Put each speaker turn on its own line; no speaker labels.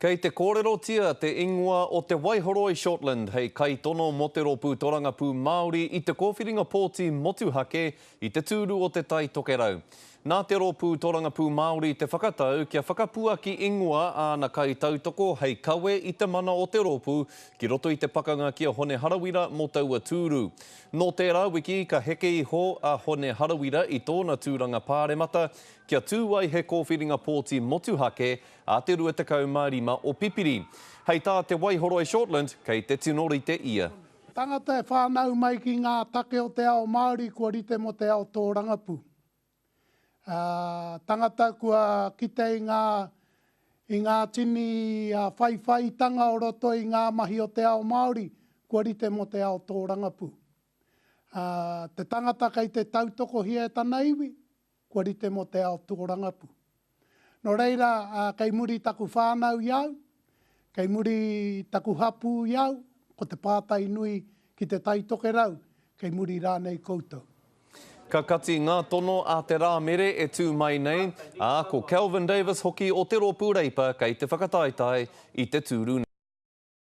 Kei te kōrerotia te ingoa o Te Waihoroi Shortland hei kaitono mō te Rōpū Torangapū Māori i te kōwhiringa pōti motuhake i te tūru o Te Tai Tokerau. Nā te Rōpū Torangapū Māori te whakatau kia whakapuaki ingoa āna kaitautoko hei kawe i te mana o te rōpū ki roto i te pakanga ki a Hone Harawira mō taua tūru. Nō tērā wiki ka heke iho a Hone Harawira i tōna tūranga pāremata kia tū ai he kōwhiringa pōti motuhake a te 25 o Pipiri. Hei tā Te Waihoroi Shortland, kei te tino rite ia.
Tangata e whānau mai ki ngā take o te ao Māori kua rite mō te ao tōrangapū. Ā, tangata kua kite i ngā, i ngā tini whaiwhaitanga o roto i ngā mahi o te ao Māori kua rite mō te ao tōrangapū. Ā, te tangata kei te tautokohia e tana iwi, kua rite mō te ao tōrangapū. Nō reira, kei muri taku whānau i au, kei muri taku hapū i au, ko te pātai nui ki Te Tai Tokerau, kei muri rānei koutou.
Ka kati ngā tono a te Rāmere e tū mai nei, ā, ko Kelvin Davis hoki o te Rōpū Reipa kei te whakataetae i te tūru nei.